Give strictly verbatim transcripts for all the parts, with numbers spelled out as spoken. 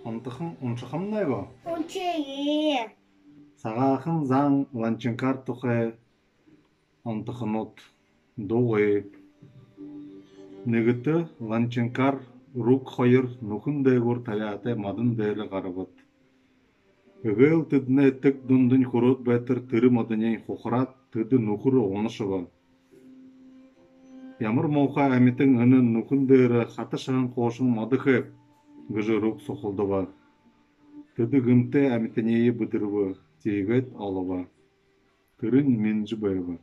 Онтохон уншахамнай гү? Уншая. Сагаахан заан Ланчинкар тухай онтохонууд. Дугы. Нэгэтэ Ланчинкар, Руг хоёр нүхэн дээгүүр табяатай модон дээрэ гарабад. Эгээл тэдэнэй тэг дундань хүрөөд байтар тэрэ модониинь хухараад, тэдэ нүхэ руу унашаба. Ямар муухай амитан энэ нүхэн дээрэ хаташаһан хуушан модо хээб гэжэ Руг сухалдаба. Тэдэ гэмтэй амитаниие бэдэрбэ, тиигээд олобо. Тэрэнь Минжэ байба.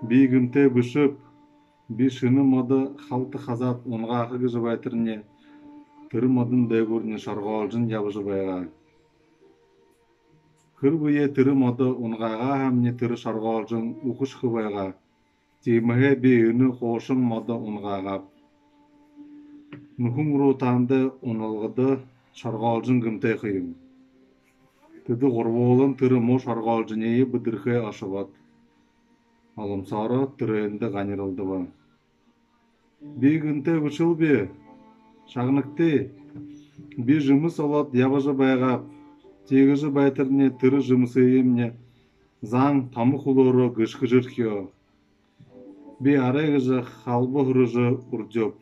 Би гэмтэй бэшэб. Би шэнэ модо халта хазаад унагааха гэжэ байтарни, тэрэ модон дээгүүрни шоргоолжон ябажа байгаа. Хэрбээ тэрэ модо унагаагаа һаамни, тэрэ шоргоолжон үхэшэхэ байгаа. Тиимэһээ би энэ хуушан модо унагаагааб. Нүхэн руу таанадые уналгада шоргоолжон гэмтэй ха юм. Тэдэ гурбуулан тэрэ муу шоргоолжониие бэдэрхэеэ ошобод, оломсоороо тэрээндэ ганиралдаба. Би гэнтэ бэшэл би. Шагнагты. Би жэмэс олоод ябажа байгааб. Тиигэжэ байтарни, тэрэ жэмэсыемни заан томо хүлөөрөө гэшхэжэрхёо. Би арай гэжэ халба хүрэжэ үрдёб.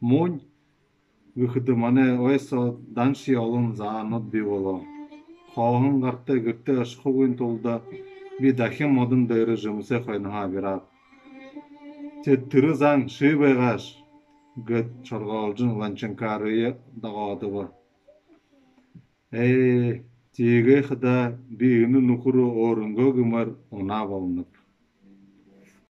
Муунь гэхэдэ, манай ой соо даншье олон заанууд бии болоо. Хооһон гартай гэртээ ошохогүйн тулада би дахин модон дээрэ жэмэсэй хойноһоо абираб. Тээд: «Тэрэ заан ши байгааш», — гээд шоргоолжон Ланчинкарые дагоодобо. «Ээ, тиигээ хадаа би энэ нүхэ руу өөрынгөө гэмээр унаа болоноб».